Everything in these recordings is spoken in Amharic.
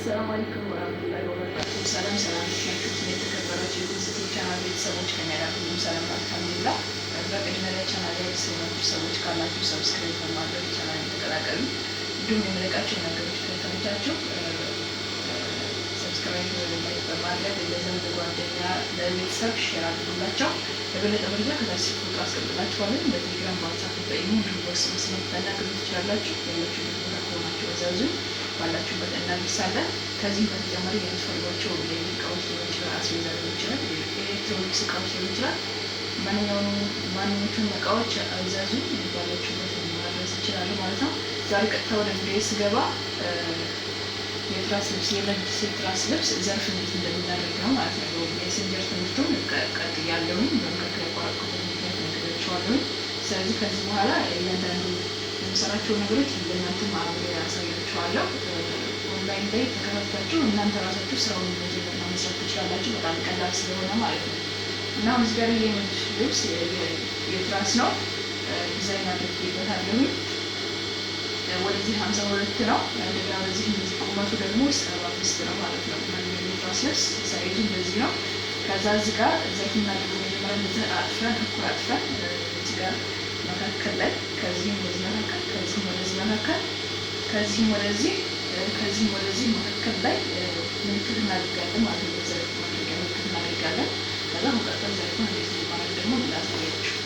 አሰላሙ አለይኩም ወራህመቱላሂ ወበረካቱ። ሰላም ሰላም፣ የተከበራችሁ የትዝቲ ቻናል ቤተሰቦች፣ ከእኛ ጋር ሁሉም ሰላም አልሐምዱሊላህ። በቅድሚያ ለቻናል ላይ አዲስ የሆናችሁ ሰዎች ካላችሁ subscribe በማድረግ ቻናል ተቀላቀሉ። እንዲሁም የምለቃቸው ነገሮች ከተመቻችሁ subscribe፣ like በማድረግ ለዘመድ ጓደኛ፣ ለቤተሰብ share አድርጉላቸው። ለበለጠ መረጃ ከታች ስልክ ቁጥር አስቀምጥላችኋለሁ። በቴሌግራም፣ በዋትሳፕ፣ በኢሞ እንዲሁም በውስጥ መስመር ልታናግሩ ትችላላችሁ። ያላችሁበት ቦታ ከሆናችሁ እዘዙኝ፣ ባላችሁበት እናደርሳለን። ከዚህም በተጨማሪ የምትፈልጓቸው የቤት እቃዎች ሊሆን ይችላል፣ አስቤዛ ሊሆን ይችላል፣ ኤሌክትሮኒክስ እቃዎች ሊሆን ይችላል። ማንኛዎቹን እቃዎች እዘዙኝ፣ ባላችሁበት ማድረስ ይችላሉ ማለት ነው። ዛሬ ቀጥታ ወደ ቪዲዮ ስገባ የትራስ ልብስ፣ የመጅሊስ የትራስ ልብስ ዘርፍ እንዴት እንደምናደርግ ነው ማለት ነው። የሲንጀር ትምህርቱን ቀጥያለሁኝ፣ በመካከል ያቋረጥኩበት ምክንያት ነግሬያችኋለሁኝ። ስለዚህ ከዚህ በኋላ እያንዳንዱ የምሰራቸው ነገሮች ለእናንተም አብሬ ያሳያችኋለሁ። ኦንላይን ላይ ተከታትላችሁ እናንተ ራሳችሁ ስራውን መጀመርና መስራት ትችላላችሁ። በጣም ቀላል ስለሆነ ማለት ነው። እና አሁን እዚህ ጋር የመጅሊስ ልብስ የትራስ ነው፣ ዲዛይን አድርጌበታለሁኝ። ወደዚህ 52 ነው። እንደገና ወደዚህ እንደዚህ ቁመቱ ደግሞ 75 ነው ማለት ነው። ማንኛውም የትራስ ልብስ size ኡ እንደዚህ ነው። ከዛ እዚህ ጋር ዘርፍ እናድርገው። መጀመሪያ እንደዚህ አጥፈን፣ እኩል አጥፈን እዚህ ጋር መካከል ላይ ከዚህም ወደዚህ መካከል፣ ከዚህም ወደዚህ መካከል፣ ከዚህም ወደዚህ፣ ከዚህም ወደዚህ መካከል ላይ ምልክት እናደርጋለን ማለት ነው። ዘርፍ ማድረጊያ ምልክት እናደርጋለን። ከዛ መቀጠል ዘርፉን እንዴት እንደማድረግ ደግሞ ላሳያችሁ።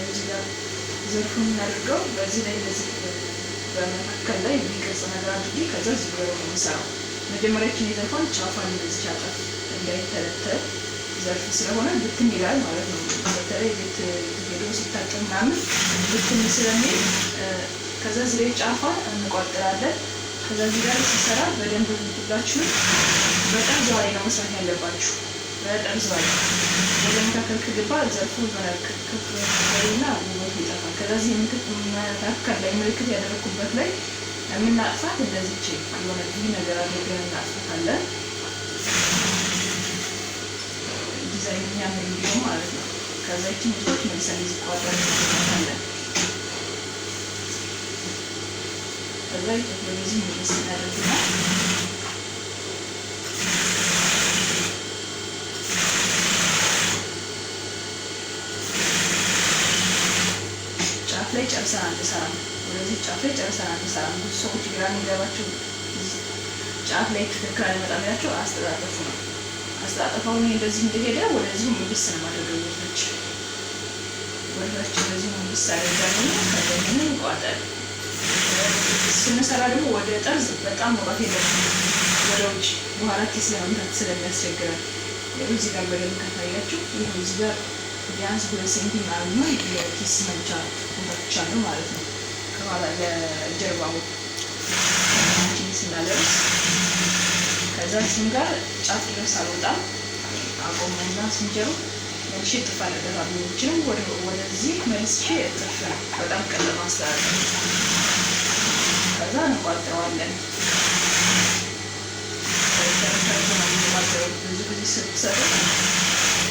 እዚህ ጋር ዘርፉን እናድርገው። በዚህ ላይ እንደዚህ በመካከል ላይ የሚቀርጽ ነገር አድርጌ ከዛ ዙሪያው ነው የምሰራው። መጀመሪያችን የዘርፏን ጫፏን እንደዚህ አጠፍ፣ እንዳይተለተል ዘርፍ ስለሆነ ብትን ይላል ማለት ነው። በተለይ ቤት ሄዶ ሲታጠብ ምናምን ብትን ስለሚል ከዛ እዚህ ላይ ጫፏን እንቋጥራለን። ከዛ እዚህ ጋር ሲሰራ በደንብ ሁላችሁም በጠርዟ ላይ ነው መስራት ያለባችሁ። በጠርዟ ላይ፣ ወደ መካከል ከገባ ዘርፉ የሆነ ክፍልና ውበቱ ይጠፋል። ከዛ ምልክት መካከል ላይ ምልክት ያደረኩበት ላይ የምናጥፋት እንደዚች የሆነ V ነገር አድርገን እናጥፋታለን። ዲዛይን የሚያምር እንዲሆን ማለት ነው። ከዛ ይችን ልጆች መልሰን እዚህ ቋጥረን እናጥፋታለን። ከዛ ወደዚህ መልስ እናደርግና ጫፍ ላይ ጨርሰን አንሰራም። ወደዚህ ጫፍ ላይ ጨርሰን አንሰራም። ብዙ ሰዎች ግራ የሚገባቸው ጫፍ ላይ ትክክል አልመጣም ያላቸው አስተጣጠፉ ነው። አስተጣጠፈው እንደዚህ እንደሄደ ወደዚሁ ምልስ ነው የማደርገው። ወደታች ወደታች እንደዚሁ ምልስ አደርጋለሁ። ከዛ ይሄንን እንቋጠር ስንሰራ ደግሞ ወደ ጠርዝ በጣም መውጣት የለብንም። ወደ ውጭ በኋላ ኪስ ለመምታት ስለሚያስቸግረን። እዚህ ጋር በደንብ ከታያችሁ ይኸው እዚህ ጋር ቢያንስ 2 ሴንቲ ምናምን የኪስ መምቻ መምቻለሁ ማለት ነው። ከኋላ ለጀርባው ስናለብስ ከዛ እዚህም ጋር ጫፍ ድረስ አልወጣም፣ አቆመውና ስንጀሩ መልሼ እጥፍ አደርጋለሁ። ይችንም ወደዚህ መልሼ እጥፍ ነው። በጣም ቀላል ማስተካከል። ከዛ እንቋጥረዋለን። ነው የምንቋጥረው። ብዙ ጊዜ ስትሰሩ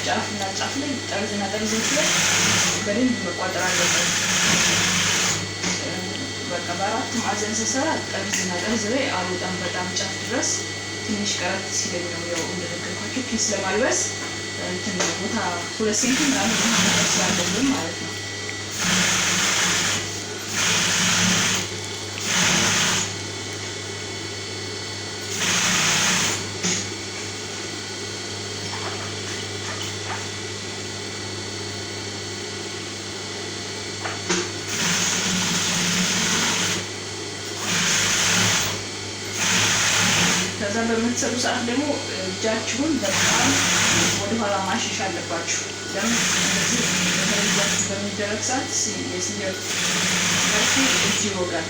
ጫፍና ጫፍ ላይ፣ ጠርዝና ጠርዞች ላይ በደንብ መቋጠር አለበት። በቃ በአራት ማዕዘን ስሰራ ጠርዝና ጠርዝ ላይ አልወጣም በጣም ጫፍ ድረስ፣ ትንሽ ቀረት ሲለኝ ነው። ያው እንደነገርኳችሁ ኪስ ለማልበስ እንትን ቦታ 2 ሴንቲ ምናምን ስላለብን ማለት ነው። ከዛ በምትሰሩ ሰዓት ደግሞ እጃችሁን በጣም ወደኋላ ማሸሽ አለባችሁ። ለምን እንደዚህ በተለይ እጃችሁ በሚደረግ ሰዓት የሲንጀር መርፌ እጅ ይወጋል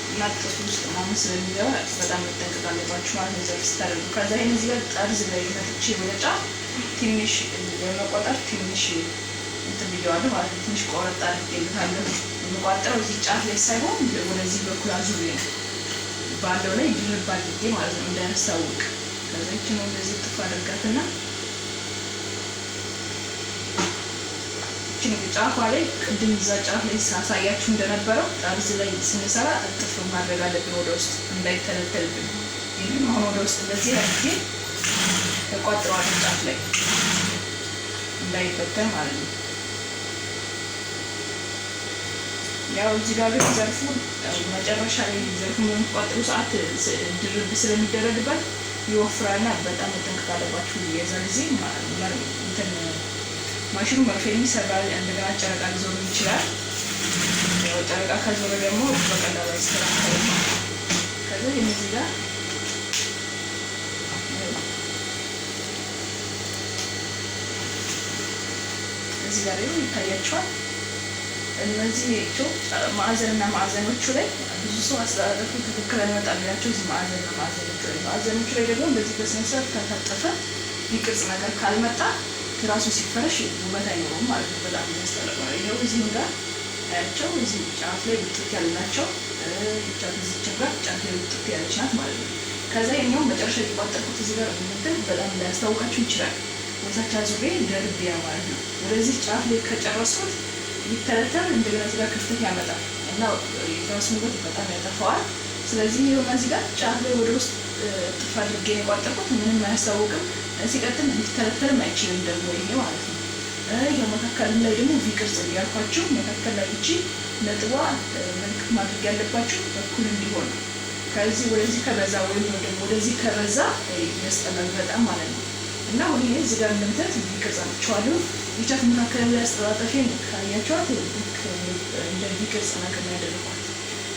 እና ጥርሱ ውስጥ ምናምን ስለሚገባ በጣም መጠንቀቅ አለባችሁ ማለት ነው ዘርፍ ስታደርጉ። ከዛ ይሄን እዚህ ጋር ጠርዝ ላይ መጥቼ ወደ ጫፍ ትንሽ ለመቆጠር ትንሽ እንትን ብየዋለሁ ማለት ነው። ትንሽ ቆረጥ አድርጌለታለሁ። የምቋጥረው እዚህ ጫፍ ላይ ሳይሆን ወደዚህ በኩል አዙሬ ነው፣ ባለው ላይ ድርብ አድርጌ ማለት ነው እንዳያስታውቅ። ከዛ ይችን እንደዚህ ጥፍ አድርጋትና እቺን ጫፏ ላይ ቅድም እዛ ጫፍ ላይ ሳሳያችሁ እንደነበረው ጠርዝ ላይ ስንሰራ እጥፍ ማድረግ አለብን ወደ ውስጥ እንዳይተለተልብን። ይህንም አሁን ወደ ውስጥ እንደዚህ አድርጌ እቋጥረዋለሁ ጫፍ ላይ እንዳይበተን ማለት ነው። ያው እዚህ ጋር ግን ዘርፉ መጨረሻ ላይ ዘርፉ በምትቋጥሩ ሰዓት ድርብ ስለሚደረግበት ይወፍራልና በጣም መጠንቀቅ አለባችሁ። የዛ ጊዜ እንትን ማሽኑ መርፌን ይሰራል። እንደገና ጨረቃ ሊዞር ይችላል። ያው ጨረቃ ከዞረ ደግሞ በቀላሉ አይስተካከልም። ከዛ እዚህ ጋር እዚህ ጋር ይታያቸዋል። እነዚህ ማዕዘንና ማዕዘኖቹ ላይ ብዙ ሰው አስተላለፉ ትክክል አይመጣም ያላቸው እዚህ ማዕዘንና ማዕዘኖቹ ላይ ደግሞ እንደዚህ በስነ ስርዓት ካልታጠፈ ይቅርጽ ነገር ካልመጣ ትራሱ ሲፈረሽ ውበት አይኖረውም ማለት ነው። በጣም የሚያስጠላው ይኸው እዚህም ጋር አያቸው እዚህ ጫፍ ላይ ውጥት ያልናቸው ጫፍ እዚህ ጋር ጫፍ ላይ ውጥት ያለች ናት ማለት ነው። ከዛ ይኸኛው መጨረሻ የተቋጠርኩት እዚህ ጋር እንትን በጣም ሊያስታውቃችሁ ይችላል። ወታች አዙሬ ደርቤ ማለት ነው። ወደዚህ ጫፍ ላይ ከጨረስኩት ይተለተል እንደገና እዚህ ጋር ክፍተት ያመጣል እና የትራሱን ውበት በጣም ያጠፋዋል። ስለዚህ ይኸው እዚህ ጋር ጫፍ ላይ ወደ ውስጥ ጥፍ አድርጌ የቋጠርኩት ምንም አያስታውቅም። ሲቀጥል ሊተለተልም አይችልም ደግሞ ይሄ ማለት ነው። ይሄው መካከል ላይ ደግሞ V ቅርጽ ያልኳችሁ መካከል ላይ እቺ ነጥቧ ምልክት ማድረግ ያለባችሁ እኩል እንዲሆን ነው። ከዚህ ወደዚህ ከበዛ ወይም ደግሞ ወደዚህ ከበዛ ያስጠላል በጣም ማለት ነው። እና አሁን ይሄ እዚህ ጋር እንደምታዩት V ቅርጽ አምጥቼዋለሁ። ይቻት መካከል ላይ አስተጣጠፌን ካያችኋት ልክ እንደ V ቅርጽ ነገር ነው ያደረኳት።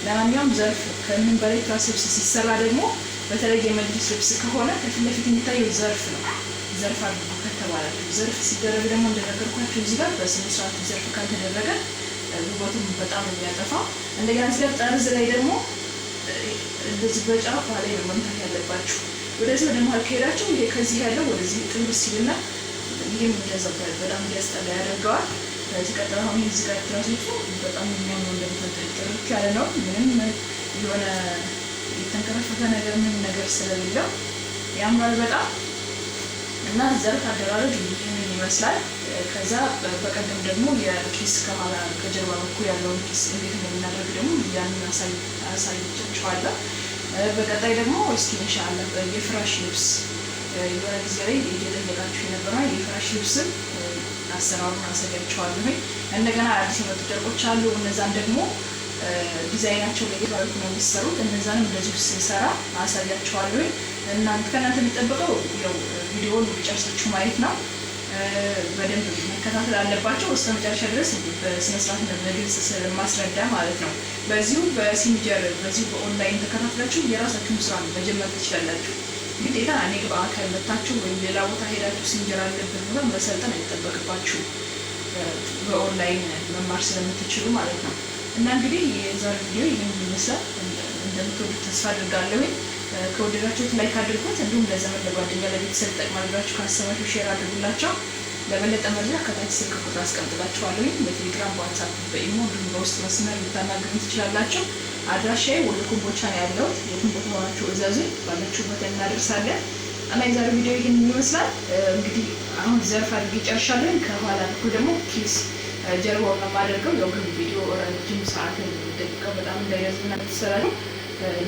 ለማንኛውም ዘርፍ ከምንም በላይ ትራስ ልብስ ሲሰራ ደግሞ በተለይ የመጅሊስ ልብስ ከሆነ ከፊት ለፊት የሚታየው ዘርፍ ነው። ዘርፍ አድርጉ ከተባላችሁ ዘርፍ ሲደረግ ደግሞ እንደነገርኳችሁ እዚህ ጋር በስነ ስርዓት ዘርፍ ካልተደረገ ውበቱን በጣም የሚያጠፋው። እንደገና እዚህ ጋር ጠርዝ ላይ ደግሞ እንደዚህ በጫፍ ላይ ነው መምታት ያለባችሁ። ወደዚህ ወደ መሀል ከሄዳችሁ ይሄ ከዚህ ያለው ወደዚህ ጥንብ ሲልና ይሄም እንደዛ በጣም እንዲያስጠላ ያደርገዋል። ከዚህ ቀጥሎ አሁን እዚህ ጋር ትራስ ልብሱ በጣም የሚያምረው እንደምታዩት ጥርት ያለ ነው። ምንም የሆነ የተንከረፈፈ ነገር ምንም ነገር ስለሌለው ያምራል በጣም። እና ዘርፍ አደራረግ ይህንን ይመስላል። ከዛ በቀደም ደግሞ የኪስ ከኋላ ከጀርባ በኩል ያለውን ኪስ እንዴት እንደምናደርግ ደግሞ ያንን አሳይቻችኋለሁ። በቀጣይ ደግሞ እስኪ ኢንሻአላህ የፍራሽ ልብስ የሆነ ጊዜ ላይ እየጠየቃችሁ የነበረው የፍራሽ ልብስም አሰራሩን አሳያችኋለሁ። እንደገና አዲስ የመጡ ጨርቆች አሉ። እነዛን ደግሞ ዲዛይናቸው ለየት ባሉ ነው የሚሰሩት። እነዛንም እንደዚሁ ስንሰራ አሳያችኋለሁ። እናንተ ከእናንተ የሚጠበቀው ያው ቪዲዮውን ጨርሳችሁ ማየት ነው። በደንብ መከታተል አለባቸው እስከ መጨረሻ ድረስ በስነ ስርዓት በግልጽ ስለማስረዳ ማለት ነው። በዚሁ በሲንጀር በዚሁ በኦንላይን ተከታትላችሁ የራሳችሁን ስራ መጀመር ትችላላችሁ። ግዴታ እኔ በአካል መታችሁ ወይም ሌላ ቦታ ሄዳችሁ ሲንጀር አለበት ቦታ መሰልጠን አይጠበቅባችሁም። በኦንላይን መማር ስለምትችሉ ማለት ነው። እና እንግዲህ የዛሬው ቪዲዮ ይህን ይመስላል። እንደምትወዱት ተስፋ አድርጋለሁ። ከወደዳችሁት like አድርጉት። እንዲሁም ለዘመድ ለጓደኛ፣ ለቤተሰብ ይጠቅማል ብላችሁ ካሰባችሁ share አድርጉላቸው። ለበለጠ መረጃ ከታች ስልክ ቁጥር አስቀምጥላችኋለሁ። በቴሌግራም፣ በዋትስአፕ፣ በኢሞ እንዲሁም በውስጥ መስመር ልታናግሩኝ ትችላላችሁ። አድራሻዬ ወሎ ኮምቦልቻ ነው ያለሁት። የትም ቦታ ሆናችሁ እዘዙኝ፣ ባላችሁበት እናደርሳለን። እና የዛሬው ቪዲዮ ይህን ይመስላል። እንግዲህ አሁን ዘርፍ አድርጌ ጨርሻለሁ። ከኋላ በኩል ደግሞ ኪስ ጀርባውን ነው የማደርገው። ያው ግን ቪዲዮ ረጅም ሰዓት ደቂቃው በጣም እንዳይረዝምና ትሰራሉ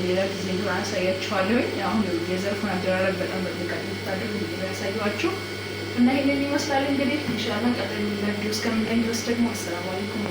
ሌላ ጊዜ እንደሆነ አሳያችኋለሁ። አሁን የዘርፉን አደራረግ በጣም በጥንቃቄ እንድታደርጉ ያሳየኋችሁ እና ይሄንን ይመስላል። እንግዲህ ኢንሻአላህ ቀጣይ ቪዲዮ እስከምንገናኝ ድረስ ደግሞ አሰላሙ አለይኩም።